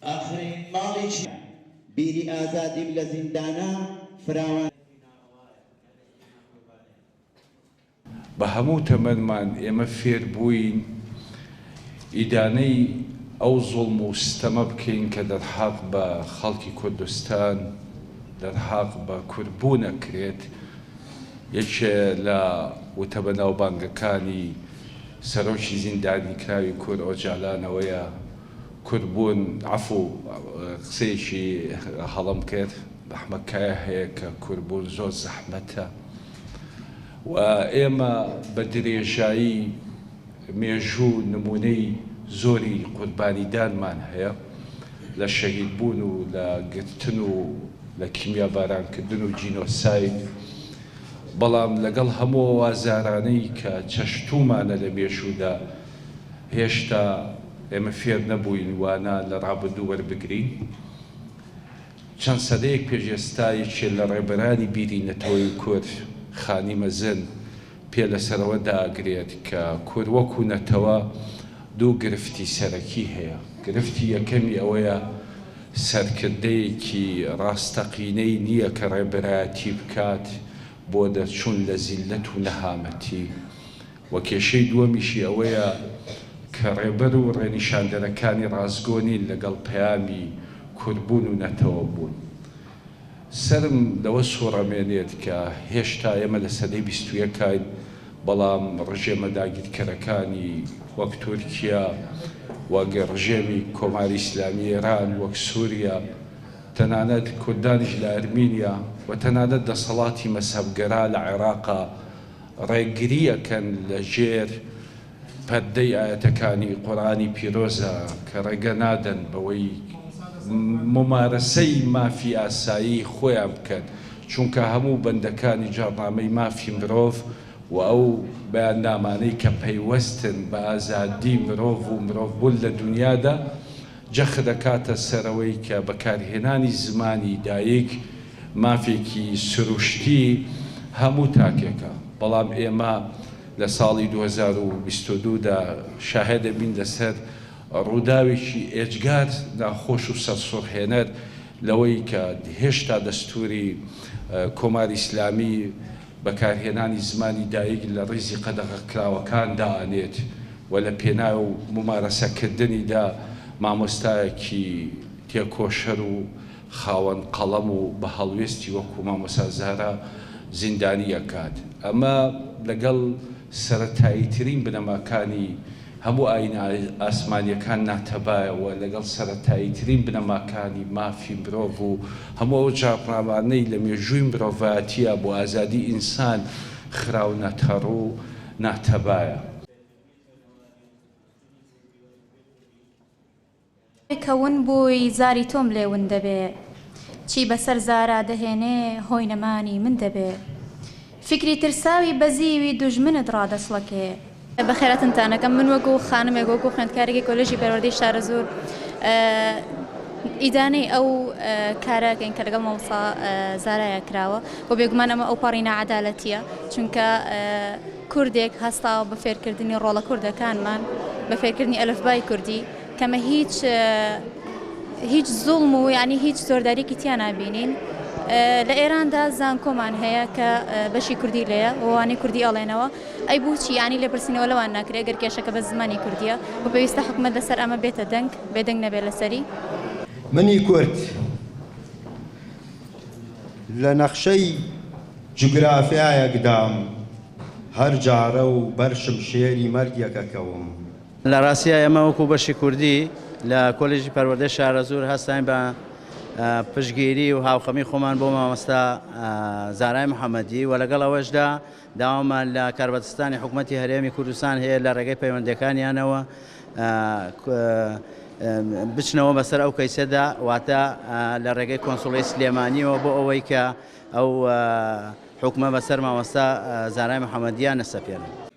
ئاخرین ماڵی چی؟ بیری ئازادیم لە زیندانا فراوان. بە هەموو تەمەنمان ئێمە فێر بووین ئیدانەی ئەو زوڵم و ستەمە بکەین کە دەرحاق بە خەڵکی کوردستان، دەرحاق بە کوردبوون ئەکرێت. یەکێ لە وتە بەناوبانگەکانی سەرۆکی زیندانیکراوی کورد ئۆجالان ئەوەیە، کوردبوون، عەفو قسەیەکی هەڵەم کرد، ئەحمەد کایا هەیە کە کوردبوون زۆر زەحمەتە. و ئێمە بە درێژایی مێژوو نموونەی زۆری قوربانیدانمان هەیە لە شەهیدبوون و لە گرتن و لە کیمیابارانکردن و جینۆساید، بەڵام لەگەڵ هەموو ئەو ئازارانەی کە چەشتوومانە لە مێژوودا هێشتا ئێمە فێر نەبووین وانە لە ڕابردوو وەربگرین. چەند سەدەیەک پێش ئێستا یەکێ لە ڕێبەرانی بیری نەتەوەیی کورد، خانی مەزن، پێ لەسەر ئەوە دائەگرێت کە کورد وەکوو نەتەوە دوو گرفتی سەرەکی هەیە. گرفتی یەکەمی ئەوەیە سەرکردەیەکی ڕاستەقینەی نییە کە ڕێبەرایەتی بکات بۆ دەرچوون لە زیللەت و نەهامەتی. وە کێشەی دووەمیشی ئەوەیە کە ڕێبەر و ڕێنیشاندەرەکانی ڕاستگۆ نین لەگەڵ پەیامی کوردبوون و نەتەوەبوون. سەرم لەوە سوڕەمێنێت کە هێشتا ئێمە لە سەدەی بیستویەکاین بەڵام ڕژێمە داگیرکەرەکانی وەک تورکیا، وەک ڕژێمی کۆماری ئیسلامی ئێران، وەک سوریا، تەنانەت کوردانیش لە ئەرمینیا و تەنانەت دەسەڵاتی مەزهەبگەرا لە عێراقا ڕێگری ئەکەن لە ژێر پەردەی ئایەتەکانی قورئانی پیرۆزە کە ڕێگە نادەن بەوەی مومارەسەی مافی ئاسایی خۆیان بکەن چونکە هەموو بەندەکانی جاڕنامەی مافی مرۆڤ و ئەو بەیاننامانەی کە پەیوەستن بە ئازادی مرۆڤ و مرۆڤبوون لە دونیادا جەخت دەکاتە سەر ئەوەی کە بەکارهێنانی زمانی دایک مافێکی سروشتی هەموو تاکێکە، بەڵام ئێمە لە ساڵی 2022 دا شاهێدەبین لەسەر ڕووداوێکی ئێجگار ناخۆش و سەرسوڕهێنەر لەوەی کە هێشتا دەستووری کۆماری ئیسلامی بەکارهێنانی زمانی دایک لە ڕیزی قەدەغەکراوەکان دائەنێت و لە پێناو مومارەسەکردنیدا مامۆستایەکی تێکۆشەر و خاوەن قەڵەم و بە هەڵوێستی وەکو مامۆستا زارا زیندانی ئەکات. ئەمە لەگەڵ سەرەتاییترین بنەماکانی هەموو ئایینە ئاسمانییەکان ناتەبایە و لەگەڵ سەرەتاییترین بنەماکانی مافی مرۆڤ و هەموو ئەو جاڕنامانەی لە مێژووی مرۆڤایەتییا بۆ ئازادی ئینسان خراونەتەڕوو ناتەبایە. کە ون بووی زاری تۆم لێ ون دەبێ چی بەسەر زارا دەهێنێ هۆی نەمانی من دەبێ فیکری ترساوی بەزیوی دوژمنت ڕادەچڵەکێ. بەخێرهاتنتان ئەکەم من وەکو خانمێک وەکو خوێندکارێکی کۆلێژی پەروەردەی شارەزوور ئیدانەی ئەو کارە ئەکەین کە لەگەڵ مامۆستا زارایا کراوە و بێگومان ئەمە ئەوپەڕی ناعەدالەتیە چونکە کوردێک هەستاوە بە فێرکردنی ڕۆڵە کوردەکانمان بە فێرکردنی ئەلفبای کوردی کەمە هیچ هیچ زوڵم و یعنی هیچ زۆرداریکی تیا نابینین لە ئێراندا زانکۆمان هەیە کە بەشی کوردی لێیە وانەی کوردی ئەڵێنەوە ئەی بۆچی یعنی لێپرسینەوە لەوان ناکرێ گەر کێشەکە بە زمانی کوردیە و پێویستە حکومەت لەسەر ئەمە بێتە دەنگ بێدەنگ نەبێت لەسەری. منی کورد لە نەخشەی جوگرافیایەکدام هەر جارە و بەر شمشێری مەرگێک ئەکەوم. لە ڕاستیا ئێمە وەکوو بەشی کوردی لە کۆلێژی پەروەردەی شارەزوور هەستاین بە پشتگیری و هاوخەمی خۆمان بۆ مامۆستا زارای محەمەدی و لەگەڵ ئەوەشدا داوامان لە کاربەدەستانی حکومەتی هەرێمی کوردستان هەیە لە ڕێگەی پەیوەندیەکانیانەوە بچنەوە بەسەر ئەو کەیسەدا واتە لە ڕێگەی کۆنسوڵی سلێمانیەوە بۆ ئەوەی کە ئەو حکومە بەسەر مامۆستا زارای محەمەدیان نەسەپێنن.